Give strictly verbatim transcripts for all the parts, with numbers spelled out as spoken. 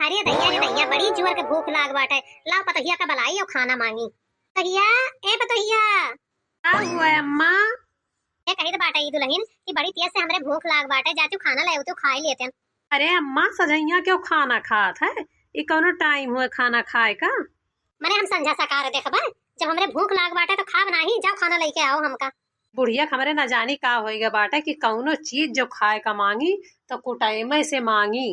अरे दैया रे दैया, बड़ी जोर के भूख लाग बाटे। लाव पतोहिया का बलाई अउ खाना मांगी। पतोहिया, ए पतोहिया। का हुआ अम्मा? ए कहित बाटे ई दुलहिन कि बड़ी तेज से हमरे भूख लाग बाटे, जातू खाना ले आवतू खाई लेतेन। अरे अम्मा, सजइया क्यों खाना खात है? ई कौनो टाइम हुए खाना खाए का? मने हम संझा सकार देखबे, जब हमरे भूख लाग बाटे तो खाब नाही, जाव खाना लइके आव हमका। बुढ़िया के हमरे न जानी का होइगे बाटे कि कौनो चीज जो खाए का मांगी तो कुटाइमे से मांगी।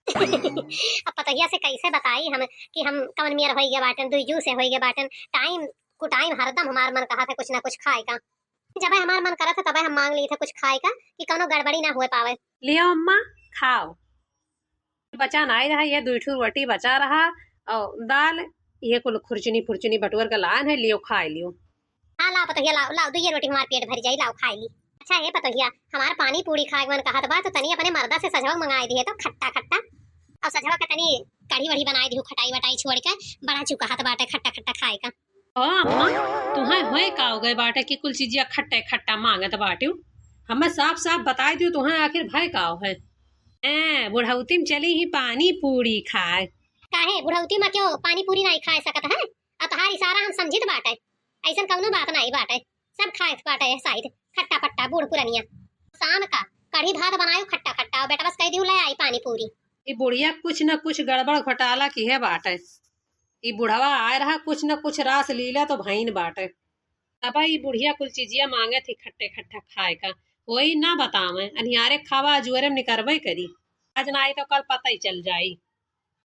अब पतोहिया से कैसे बताई हम कि हम कवन मेर होइगे बाटेन, दुइजू से होइगे बाटेन। टाइम कुटाइम हरदम हमार मन कहत है कुछ ना कुछ खाए का। जबे हमार मन करत है तबे हम मांग लीत है कुछ खाए का कि कौनो गड़बड़ी ना हुए पावे। लियो अम्मा, खाओ। बचा नाई रहा, ये दुई ठो रोटी बचा रहा और दाल, ये कुल खुरचनी फुरचनी बटुअर के लान है, लियो खाए लियो। हाँ लाव पतोहिया, लाव लाव, दुइये रोटी हमार पेट भर जाई, लाव खाए ली। अच्छा हे पतोहिया, हमार पानी पूरी खाए के मन कहत बा तो तनी अपने मर्दा से सजवा मंगाए दिहे तो खट्टा खट्टा, और सजवा के तनी कढ़ी वढ़ी बनाए दिहु, खटाई वटाई छोड़ के, बड़ा चुकाहत बाटे खट्टा खट्टा खाए का। ओ अम्मा, तुहें होए का हो गए बाटे कि कुल चीजिया खट्टे खट्टा मांगत बाटिउ? हमें साफ साफ बताई दियो, तुहें आखिर भय का हो है? हैं, बुढ़ौती में चली ही पानी पूरी खाए। काहे, बुढ़ौती में क्यों पानी पूरी नहीं खाए सकत है? आ तहार इशारा हम समझित बाटे, ऐसन कौनो बात नहीं बाटे। सब खाए बाटे साइड, खट्टा पट्टा बूढ़ पुरनिया। शाम का कढ़ी भात बनायो खट्टा खट्टा, और बेटा बस कह दियो ले आई पानी पूरी। ई बुढ़िया कुछ न कुछ गड़बड़ घोटाला की है बाटे। ई बुढ़वा आए रहा, कुछ न कुछ रास लीला तो भइन बाटे। तब ई बुढ़िया कुल चीजिया मांगे थी खट्टे खट्टा खाए का, वही ना बतावे, अनियारे खावा, अजुअरे में निकरबे करी। आज ना आई तो कल पता ही चल जाई।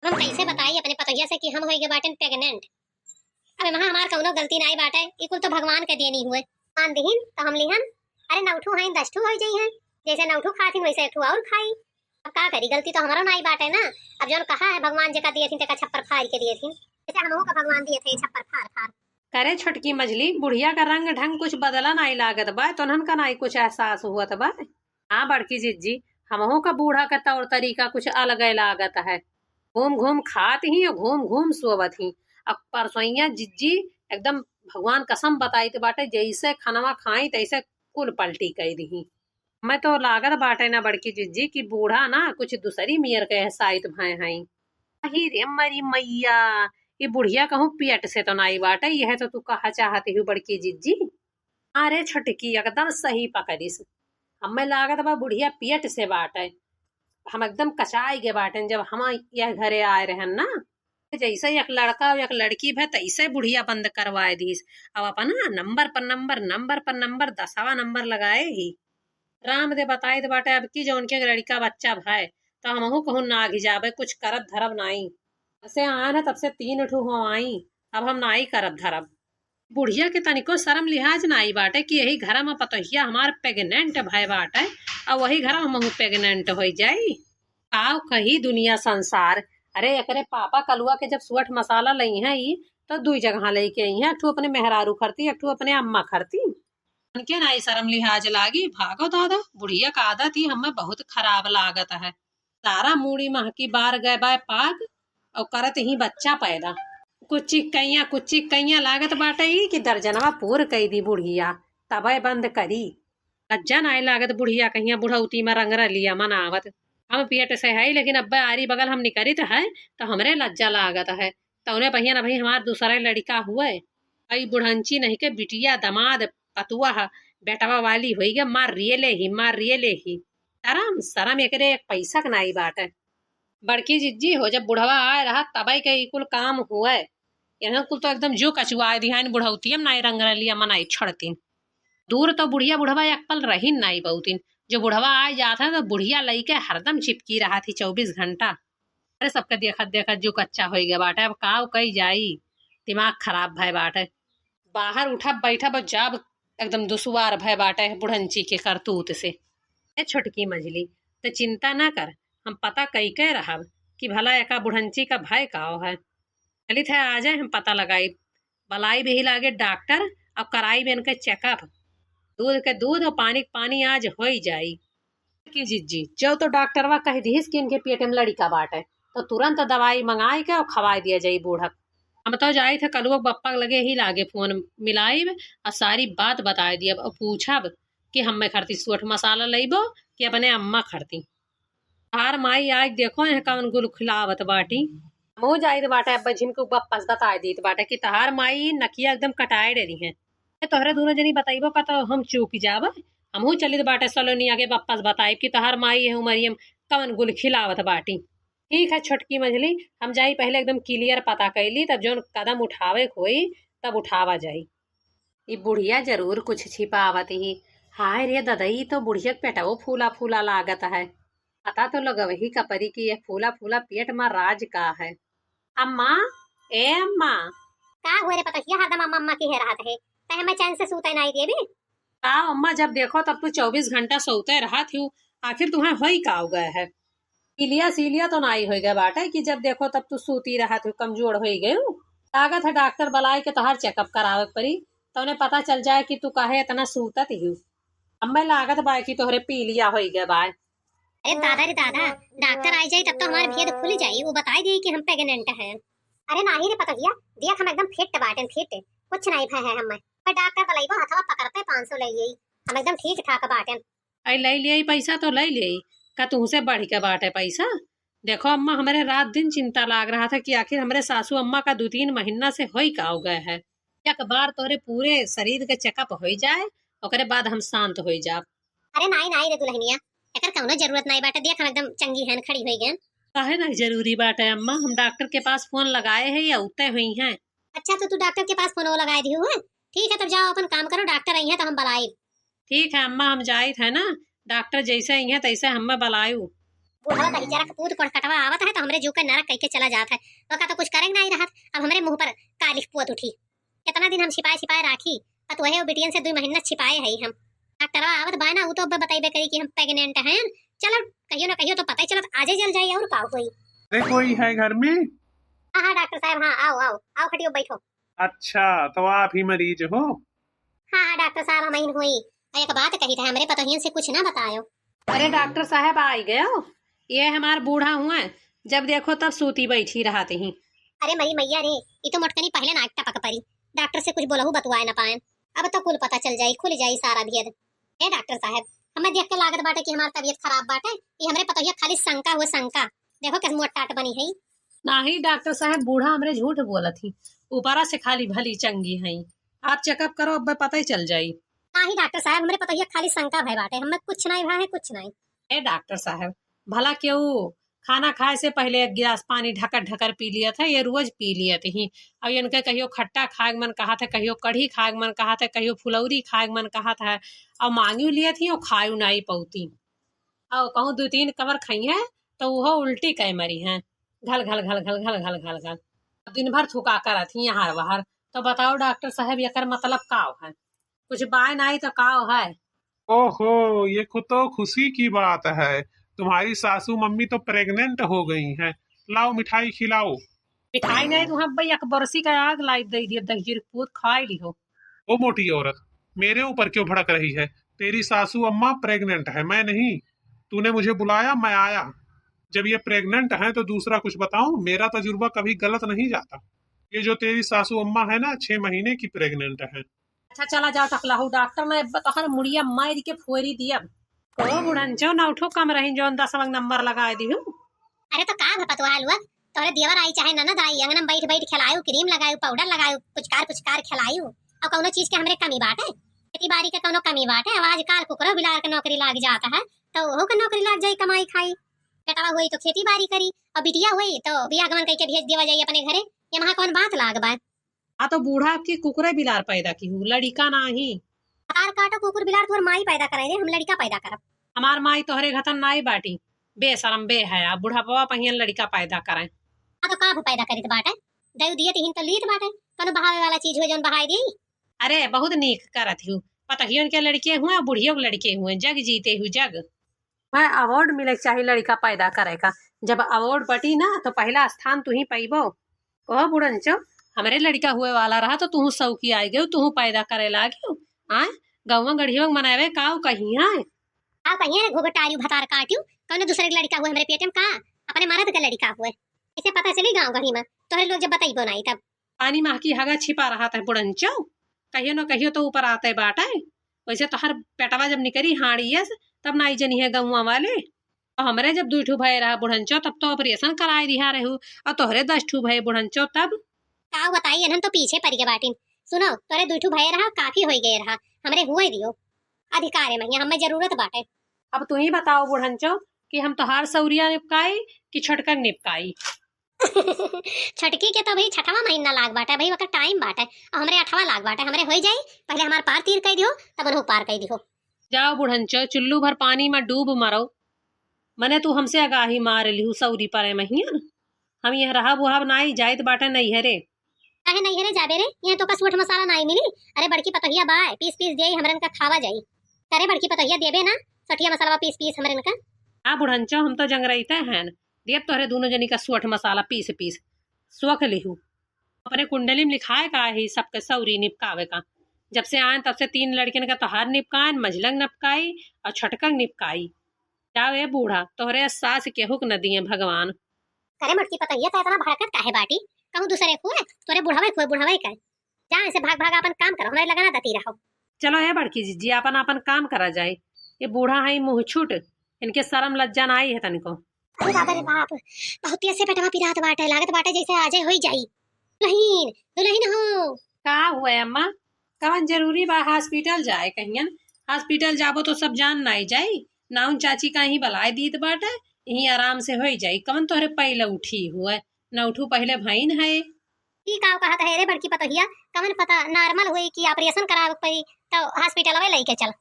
हम कैसे बताई अपने पतोहिया से कि हम होइगे बाटेन प्रेग्नेंट? अब वहाँ हमार कौनो गलती नाई बाटे, ई कुल तो भगवान के देनी हुए। मान दिहिन तो हम लिहन, अरे नौ ठू हैं, दस ठू हो जाई हैं, जैसे नौ ठू खाथिन वैसे एक ठू और खाई। अब का करी, गलती तो हमारो नाई बाटे ना। अब जौन कहा है भगवान जेका दिए थिन तेका छप्पर फाड़ के दिए थिन, जैसे हमहू का भगवान दिए थे छप्पर फाड़ फाड़। करे छोटकी मझली, बुढ़िया का रंग ढंग कुछ बदला नाई लागत बा, तोन्हन का नाई कुछ एहसास हुअत बा? हाँ बड़की जिज्जी, हमहू का बूढ़ा का तौर तरीका कुछ अलगे लागत है। घूम घूम खात ही और घूम घूम सोवत ही। अब परसोइया जिज्जी एकदम भगवान कसम बताइत बाटे, जैसे खनवा खाई तैसे कुल पलटी कई दिही। मैं तो लागत बाटे ना बड़की जिज्जी कि बूढ़ा ना कुछ दूसरी मियर के एहसाइत भय हई। अही रे मरी मैया, ई बुढ़िया कहूँ पेट से तो नाई बाटे, यह तो तू कहा चाहत ही बड़की जिज्जी? अरे छोटकी एकदम सही पकड़िस। हमें लागत बा बुढ़िया पेट से बाटे। हम एकदम कचाई गे बाटेन जब हम यह घरे आए रहन ना। जैसे एक लड़का और एक लड़की भय तैसे बुढ़िया बंद करवाए दीस। अब अपना नंबर पर नंबर, नंबर पर नंबर, दसवा नंबर लगाए ही। राम दे बताइत बाटे अब की जौन के लड़का बच्चा भय तो हमहू कहूँ नाघि जाबे, कुछ करब धरब नाई। जब से आन है तब से तीन ठू हो आई, अब हम नाई करब धरब। बुढ़िया के तनिको शरम लिहाज नाई बाटे कि यही घरा में पतोहिया हमार प्रेग्नेंट भय बाटे, और वही घरा में हमहू प्रेग्नेंट हो जाई। आओ कही दुनिया संसार, अरे एकरे पापा कलुआ के जब सोठ मसाला लई हैं ई, तो दुई जगह लेके आई हैं, एक ठू अपने मेहरारू खरती, एक ठू अपने अम्मा खरती। उनके नाई शरम लिहाज लागी, भागो दादा, बुढ़िया का आदत ही हमें बहुत खराब लागत है। सारा मूड़ी महकी बार गए बाय पाक, और करत ही बच्चा पैदा। कुची कैया, कुची कैया लागत बाटे ई कि दर्जनवा पूर कई दी बुढ़िया, तबे बंद करी। लज्जा नाई लागत बुढ़िया कहिया बुढ़ौती में रंग रलिया मनावत। हम पेट से है, लेकिन अब्बे आरी बगल हम निकरित है, तो हमरे लज्जा लागत है। तौने बहिया न भई हमार दूसरा लड़िका हुए। आई बुढ़ंची नहीं के बिटिया, दमाद, पतुआ ह, बेटवा वाली होई गे, मार रिये ले ही, मार रिये ले ही। शरम, शरम एकरे एक पैसा के नाई बाटे। बड़की जिज्जी हो, जब बुढ़वा आए रहा, तबई के ई कुल काम हुए। इन्हन कुल तो एकदम जो कचुआए दिहाइन, बुढ़ौतिया में नाई रंग रलिया मनाई छोड़तीन। दूर तो बुढ़िया बुढ़वा एक पल रहीन नाई बहुतीन। जो बुढ़वा आए जात है, तो बुढ़िया लइके हरदम चिपकी रहा थी चउबीस घंटा। अरे, सबके देखत देखत जो कच्चा होई गए बाटे, अब काव कई जाई, दिमाग खराब भय बाटे। बाहर उठब बैठब जाब एकदम दुसवार भय बाटे बुढ़ंची के करतूत से। ए छोटकी मझली, त चिंता ना कर, हम पता कई के रहब कि भला एका बुढ़ंची का भय काव है। चलित है, आ जाए, हम पता लगाई, बलाई भी लागे डॉक्टर और कराई भी इनके चेकअप। दूध के दूध और पानी के पानी आज होई जाई। कि जिज्जी, जो तो डॉक्टरवा कह दिहिस कि इनके पेट में लड़िका बाटे, तो तुरंत दवाई मंगाई के और खवाई दिया जाई बूढ़क। हम तो जाई थे कलुआ के बप्पा के लगे ही लागे फोन मिलाइब और सारी बात बताई दियब और पूछब कि हमें खरती सोठ मसाला लइबो कि अपने अम्मा खरती। तहार माई आइके देखो, यह कवन गुल खिलावत बाटी। हमहू जाइत बाटे, अब्बा झिन के बप्पा से बताइ दीत बाटे कि तहार माई नकिया एकदम कटाए डरी है। ए, तोहरे दुनो जनी बतइबो का तो हम चूक जाब। हमहू चलित बाटे सलोनिया के बप्पा से बताइब कि तहार माई यह उमरिया में कवन गुल खिलावत बाटी। ठीक है छोटकी मझली, हम जाई पहिले एकदम clear पता कइली, तब जौन कदम उठावे के होई, तब उठावा जाई। ई बुढ़िया जरूर कुछ छिपावत ही। हाय रे ददई, ई तो बुढ़िया के पेटवो फूला फूला लागत है। पता तो लगवही का परी कि यह फूला फूला पेट मा राज का है। अम्मा, ए अम्मा। का हुए रे पतोहिया, हरदम अम्मा अम्मा किहे रहत है, तहे मैं चैन से सूते नाई देबी। का अम्मा, जब देखो तब तू चउबीस घंटा सोते रहत हू, आखिर तुहें होई का हो गए है? पीलिया सीलिया तो नाई होई गए बाटे कि जब देखो तब तू सूती रहत हू, कमजोर होई गयू। लागत है डॉक्टर बुलाए के तोहार checkup करावे के परी, तउने पता चल जाए कि तू काहे इतना सूतत हू। हमें लागत बा कि तोहरे पीलिया होई गए बा। अरे दादा रे दादा, डॉक्टर आई जाई तब तो हमार भेद खुल जाई, वो बताई दी कि हम pregnant हैं। अरे नाही रे पतोहिया, देख हम एकदम fit बाटेन, fit, कुछ नाई भय है हमें। पर डॉक्टर बुलाइबो, हथवा पकड़ते पाँच सौ ले लियई, हम एकदम ठीक ठाक बाटेन। आई ले लियई पैसा तो ले लियई, का तुहसे बढ़ के बाटे पैसा? देखो अम्मा, हमरे रात दिन चिंता लाग रहत है कि आखिर हमरे सासू अम्मा का दू तीन महीना से होई का हो गए है। एक बार तोहरे पूरे शरीर के checkup होई जाए, ओकरे बाद हम शांत होई जाब। अरे नाई, नाई रे दुल्हनिया, एकर कउनो जरूरत नाई बाटे। देख, हम एकदम चंगी हन, खड़ी होई गयन। काहे नाई जरूरी बाटे अम्मा, हम डॉक्टर के पास फोन लगाए है, या उते हुई हैं। अच्छा, तो तू डॉक्टर के पास फोन लगाए दिहू है? ठीक है, तब जाओ अपन काम करो, डॉक्टर आई हैं तो हम बुलाइब। ठीक है अम्मा, हम जाइत है ना, डॉक्टर जैसे आई हैं तैसे हमें बुलायू। बुढ़वा का बेचारा कपूत कोढ़ कटवा आवत है तो हमरे जू के नरक कह के चला जात है। ओका तो कुछ करे नाई रहत, अब हमरे मुंह पर कालिख पोत उठी। कितना दिन हम छिपाए छिपाए राखी, पतोहे और बिटियन से दुई महीना छिपाए है हम। डॉक्टरवा आवत बाय ना, उ तो अब बतइबे करी कि हम pregnant हैं। चलो, कहियो ना कहियो तो पता ही चलत, आजे चल जाई और का होई। अरे, कोई है घर में? हाँ, हाँ, डॉक्टर साहब, हाँ, आओ, आओ, आओ, खटियो, बैठो। अच्छा, तो आप ही मरीज हो? हाँ, हाँ, डॉक्टर साहब, हम ही हुई। और एक बात कही था, हमरे पतोहियन से कुछ ना बतायो। अरे डॉक्टर साहब, आई गयो। ये हमार बूढ़ा हुआ, जब देखो तब सूती बैठी रहत ही। अरे मरी मैया रे, ई तो मोटकनी पहले ना टपक परी। डॉक्टर से कुछ बोलहु बतुआए ना पाएन। अब तो कुल पता चल जाई, खुल जाई सारा भेद। ए डॉक्टर साहब, हमें देख के लागत बाटे कि हमार तबीयत खराब बाटे, ई हमरे पतोहिया खाली शंका हुए शंका। देखो कैसे मुँह टाट बनी है। नाही डॉक्टर साहब, बूढ़ा हमरे झूठ बोलत ही, ऊपरा से खाली भली चंगी है। आप checkup करो, अब पता ही चल जाई। नाही डॉक्टर साहब, हमरे पतोहिया खाली शंका भय बाटे, हमें कुछ नहीं भय है, कुछ नहीं। ए डॉक्टर साहब, भला केहू खाना खाए से पहले एक गिलास पानी ढकर ढकर पी लियत है, ये रोज पी लियत ही। और इनके कहियो खट्टा खाए के मन कहत है, कहियो कढ़ी खाए के मन कहत है, कहियो फुलौरी खाए के मन कहत है, और मांगियो लियत ही और खायु नाई पौती। और कहूँ दू तीन कवर खाई है तो वो उल्टी कह मरी है, घल घल घल घल घल घल घल घल। दिन भर थुका करत ही यहाँ वहर। तो बताओ डॉक्टर साहब, एकर मतलब का है? कुछ बाय नाई तो का है? ओहो, ये खु-, तो खुशी की बात है। तुम्हारी सासू मम्मी तो pregnant हो गई हैं। लाओ मिठाई खिलाओ। मिठाई नहीं तो हम भैया एक बरसी का आग लाई दे दिए, दहिजर पूत खाए ली हो। ओ मोटी औरत, मेरे ऊपर क्यों भड़क रही है? तेरी सासू अम्मा pregnant है, मैं नहीं। तूने मुझे बुलाया, मैं आया। जब ये pregnant हैं तो दूसरा कुछ बताऊं? मेरा तजुर्बा कभी गलत नहीं जाता। ये जो तेरी सासू अम्मा है ना, छह महीने की pregnant है। अच्छा, चला जाओ, तक लहू डॉक्टर, मैं ब-, तोहर मुड़िया मार के फोरी दियब। ओ बुढ़नचो, ना उठो कम रही, जौन दसवाँ नंबर लगाए दिहू। अरे तो का भपतवा हलुआ, तोहरे देवर आई चाहे ननद आई, अंगना में बैठ बैठ खिलायू, क्रीम लगायू, पाउडर लगायू, पुचकार पुचकार खिलायू, और कौनो चीज के हमरे कमी बाटे? खेती बाड़ी के कौनो कमी बाटे? अब आजकल कुकरो बिलार के नौकरी लाग जाता है, तो ओहो के नौकरी लाग जाई, कमाई खाई। बेटवा होई तो खेती बाड़ी करी, और बिटिया होई तो बियाह गमन करके भेज देवा जाई अपने घरे। ये महा कौन बात लाग बा? आ तो बूढ़ा आपकी कुकुरे बिलार पैदा की हूँ, लड़िका नाही। तार काटो कुकुर बिलार, तोहर माई पैदा करे रे, हम लड़िका पैदा करब। हमार माई तोहरे घतन नाई बाटी, बेशरम बेहया, बुढ़ापवा पहियन लड़िका पैदा करें। आ तो का पैदा करित बाटे, दयु दिए तिहिन तो लीत बाटे, कौनो बहावे वाला चीज हुए जौन बहाई दी। अरे बहुत नीक करत हूँ, पतहियन के लड़के हुए, बुढ़ियों के लड़के हुए, जग जीते हूँ जग। वह award मिले के चाही लड़िका पैदा करे का। जब award बटी ना तो पहला स्थान तू ही पैबो। कहो बुढ़नचो, हमरे लड़िका हुए वाला रहा तो तू सौकी आई गयो, तू पैदा करे लागियो। आय, गौवा गढ़ियो मनावे काऊ कही आय। काऊ कही है घुघटारियो भतार काटियो, कौनो दूसरे के लड़िका हुए हमरे पेट में का, अपने मर्द के लड़िका हुए। इसे पता चली गाँव गढ़ी में, तोहरे लोग जब बतैबो नहीं तब। पानी महकी हगा छिपा रहत है बुढ़नचो, कहियो न कहियो तो ऊपर आते बाटे। वैसे तोहर पेटवा जब निकरी हाड़ियस, तब नाई जनी है गौवा वाले। तो हमरे जब दुइ ठू भय रहा बुढ़नचो, तब तो operation कराए दिहा रहू, और तोहरे दस ठू भय बुढ़नचो तब। का बताई, इन्हन तो पीछे पड़ गए बाटिन। सुनो, तोहरे दुइ ठू भय रहा, काफी होई गए रहा, हमरे हुए दियो। अधिकारे महिया, हमें जरूरत बाटे। अब तू ही बताओ बुढ़नचो कि हम तोहार सौरिया निपकाई कि छोटकन निपकाई? छोटकी के तो भाई छठवा महीना लाग बाटे भाई, ओकर time बाटे, और हमरे अठवा लाग बाटे, हमरे होई जाई, पहले हमार पार तीर कई दिहो, तब उन्हों पार कई दिहो। जाओ बुढ़नचो, चुल्लू भर पानी में डूब मरो, मने तू हमसे अगाही मार लिहू सौरी परे महियन। हम यह रहब उहब नाई, जाइत बाटे नैहरे। काहे नैहरे जाबे रे? यहाँ तो का सूठ मसाला नाई मिली। अरे बड़की पतोहिया बाय, पीस पीस दियाई, हमरन का खावा जाई। अरे बड़की पतोहिया देबे ना, सठिया मसाला पीस पीस हमरन का। हाँ बुढ़नचो, हम तो जंगरइते हैं, देब तोहरे दोनों जनी का सूठ मसाला पीस पीस। सोख लिहू। अपने कुंडली में लिखाए का ही सबके सौरी निपकावे का। जब से आए तब से तीन लड़किन का तोहार निपकाए, मझलंग निपकाई और छोटकन निपकाई। जाओ ए बूढ़ा, तोहरे सास केहू के न दिए भगवान। करे मोटकी पतोहिया, तो इतना भड़कत काहे बाटी? कहूँ दूसरे खुए, तोरे बुढ़ावे खुए, बुढ़ावे के। जा ऐसे भाग भाग अपन काम करो, हमरे लगा ना दती रहो। चलो ए बड़की जीजी, अपन अपन काम करा जाए। ये बूढ़ा है मुँह छूट, इनके शर्म लज्जा ना आई है तनिको। अरे बाप रे बाप, बहुत तेज से पेटवा पिरात बाटे, लागत बाटे जैसे आजे होई जाई। दुल्हन, दुल्हन हो। का हुआ अम्मा? कवन जरूरी बा hospital जाए कहियन? Hospital जाबो तो सब जान नाई जाई। नाउन चाची का ही बलाए दीत बाटे, यहीं आराम से होई जाई। कवन तोहरे पहिले उठी हुए, न उठू पहिले भइन है। ई का कहत है रे बड़की पतोहिया? कवन पता normal होई कि operation करावे के पड़ी, तो hospital वे लेके चल।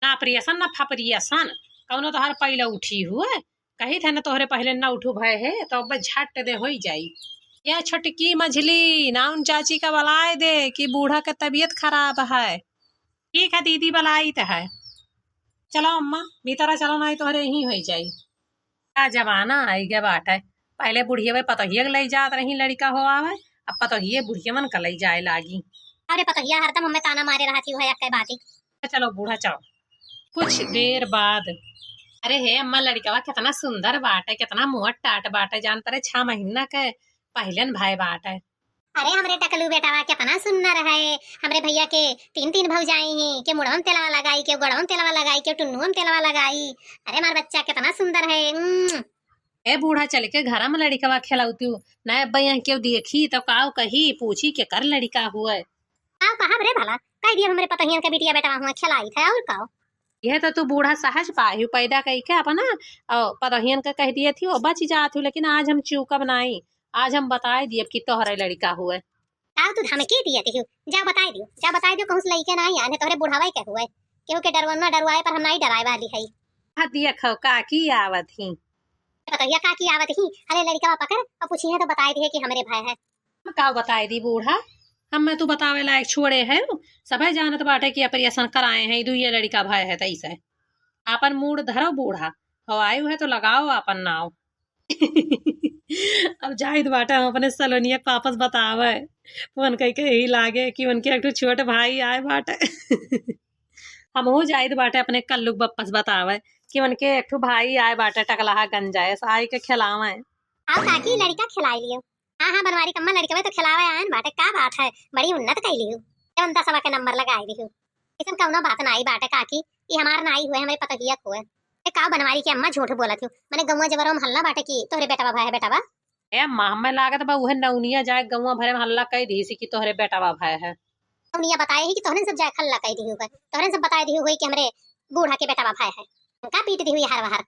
ना operation ना फपरियासन, कवनो तोहर पहिले उठी हुए। कही थे ना तोहरे पहिले न उठू भय है, तो अब झट दे होई जाई। या छोटकी मझली, नाउन चाची का बलाए दे कि बूढ़ा के तबीयत खराब है। ठीक है दीदी, बलाइत है। चलो अम्मा, भीतरा चलो, नाई तोहरे यहीं होई जाई। का जमाना आई गया बाटे, पहिले बुढ़िया पतोहिया के लई जात रही लड़िका हो आवे, अब पतोहिए बुढ़ियवन का लई जाए लागी। अरे पतोहिया हरदम हमें ताना मारे रहत ही, है अक्के बाती। चलो बूढ़ा चलो। कुछ देर बाद, अरे हे अम्मा, लड़िकवा कितना सुंदर बाटे, कितना मोट टाट बाटे, जान परे छह महीना के पहिलन भय बाटे। अरे हमरे टकलू बेटवा कितना सुंदर है, हमरे भैया के तीन तीन भौजाई हैं, के मुड़वा में तेलवा लगाई, के गड़वा में तेलवा लगाई, के टुन्नुआ में तेलवा लगाई। अरे हमार बच्चा कितना सुंदर है। उम्म। ए बूढ़ा, चल के घर में लड़िकवा खेलौतियो, ना अब्बा यहाँ केहू देखी तो काव कही, पूछी के कर लड़िका हुए। काव कहब रे भला, कह दिया हमरे पतोहियन के बिटिया बेटवा हुआ खेलाई थे और काव। यह तो तू बूढ़ा सहज पाहिउ, पैदा कई के अपना और पतोहियन का कह दिए थी, वो बच जात हूँ, लेकिन आज हम चूकब नाई, आज हम बताए दिए कि तोहरे लड़िका हुए। काव तू धमकी दिए थी, जा बताए दियो, जा बताए दियो, कहूँ से लइके नाई आने, तोहरे बुढ़ावे के हुए, केहू के डरवना डरवाए पर हम नाई डराए वाली है। हाँ, देखो काकी आवत ही। पतोहिया काकी आवत ही, अरे लड़िकवा पकड़ और पूछी है तो बताए दिए कि हमरे भय है। हम का बताए दी बूढ़ा, हमें तू बतावे लायक छोड़े है, सभे जानत बाटे कि operation कराए हैं, दुइये लड़िका भय है, तैसे आपन मूड़ धरो बूढ़ा, हो आयु है तो लगाओ आपन नाव। अब जाइत बाटे हम अपने सलोनिया के वापस बतावे, फोन कई के यही लागे कि उनके एक ठो छोट भाई आए बाटे। हमहू जाइत बाटे अपने कल्लू के वापस बतावे कि उनके एक ठो भाई आए बाटे टकलहा गंजायस, आई के खिलावे। आओ काकी, लड़िका खिलाई लियो। हाँ, हाँ, बनवारी कम्मा, लड़िकवे तो खिलावे आयन बाटे, का बात है, बड़ी उन्नत कई लिहू, जवन दसवा के नंबर लगाई लिहू। ऐसन कौनो बात नाई बाटे काकी, ई हमार नाई हुए, हमरे पतोहिया के हुए। ए, का बनवारी के अम्मा झूठ बोलत हूँ, मने गौवा जबरवा में हल्ला बाटे कि तोहरे बेटवा भय है, बेटवा। ए अम्मा, हमें लागत बा उहे नौनिया जाए गौवा भरे में हल्ला कई दी सी कि तोहरे बेटवा भय है। नौनिया बताए ही कि तोहरे सब जाए हल्ला कई दी हुए, तोहरे सब बताए दी हुए कि हमरे बूढ़ा के बेटवा भय है। का पीट दी हुई हर वहर।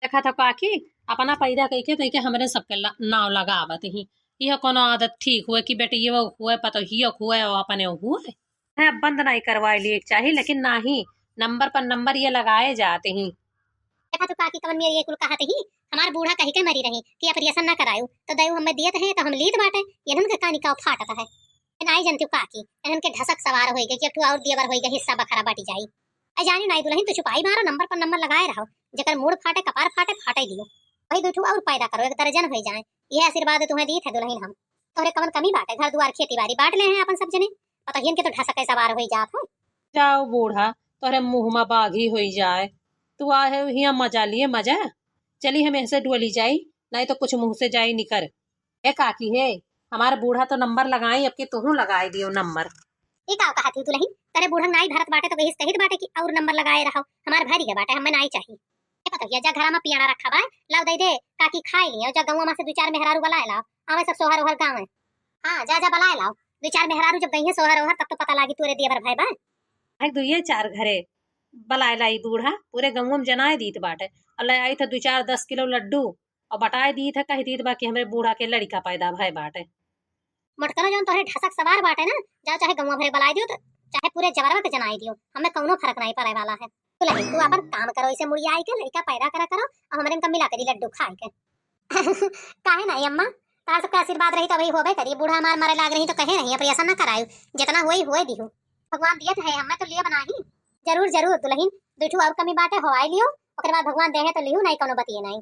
देखा था काकी, अपना पैदा कइके तइके हमरे सबके ला-, नाव लगावत ही। यह कोनो आदत ठीक हुए कि बेटियो हुए, पतोहियो हुए और अपने हुए? है, बंद नहीं करवाए लिए चाही, लेकिन नाही, नंबर पर नंबर ये लगाए जाते ही। देखा तो काकी कवन मेरी ये कुल कहत ही, हमार बूढ़ा कही के मरी रही कि operation ना करायु, तो दयु हमें दियत है तो हम लीत बाटे, ये नन के कानी का फाटत है। नाई जनती काकी, इनके ढसक सवार होई गई कि एक ठो और दियवर होई गई, हिस्सा बखरा बटी जाई। अ जानी नाई दुल्हन, तू चुपाई मारो, नंबर पर नंबर लगाए रहो। जेकर मूड़ फाटे, कपार फाटे, फाटे दियो। वही दू ठो और पैदा करो, एक दर्जन होई जाए। यह आशीर्वाद तुम्हें दीत है दुल्हन हम। तोहरे कवन कमी बाटे, घर दुआर खेती बाड़ी बांट ले हैं अपन सब जने। पतोहियन के तो ढसके सवार होई जात है। जाओ बूढ़ा, तोहरे मुँह मा बाघी होई जाए। तू आए है हियाँ मजा लिए मजा। चली हम ऐसे डोली जाई, नहीं तो कुछ मुँह से जाई निकर। ए काकी हे, हमार बूढ़ा तो नंबर लगाई, अब के तुहू लगाई दियो नंबर। ई का कहत ही दुल्हन? तोरे बूढ़ा नाई भरत बाटे तो कहिस कहित बाटे कि और नंबर लगाए रहो, हमार भरी गए बाटे, हमें नाई चाही। ए पतोहिया, जा घरा मा पियाड़ा रखा बाय, लाव दइ दे, काकी खाइ लियो। जा गउँवा मा से दुइ चार मेहरारू बलाए लाव, आवे सब सोहर ओहर गावे। हाँ, जा जा बलाए लाव, दुइ चार मेहरारू जब गइहें सोहर ओहर, तब तो पता लागी तोरे दिया भर भय बा। भाई दुइये चार घरे बलाए लाई बूढ़ा, पूरे गउँवा मा जनाए दीत बाटे। अउर लै आइत है दुइ चार दस किलो लड्डू अउर बटाए दीत है, कहि दीत बा कि हमरे बूढ़ा के लड़िका पैदा भय बाटे। मोटकनो जउन तोहरे ढसक सवार बाटे ना, जाव चाहे गउँवा भरे बलाए दियो, तो चाहे पूरे जबरवा के जनाए दियो, हमें कउनो फरक नाहीं पड़े वाला है। दुलहिन, तू आपन काम करो, इसे मुड़ियाइ के लड़िका पैदा करा करो, अउर हमरे इनका मिला करी लड्डू खाए के। काहे नाहीं अम्मा, तार सबके आशीर्वाद रही तो अबही होबे करी। बूढ़ा हमार मरे लाग रही तो कहे रही, ऑपरेशन ना करायु, जितना होई होए दिहु। भगवान दियत है, हमें तो लिए बनाही। जरूर जरूर दुलहिन, दुइ ठू अउर कमी बाटे, होआई लियो, ओकरे बाद भगवान देहे तो लिहु, नाहीं कउनो बतिये नाहीं।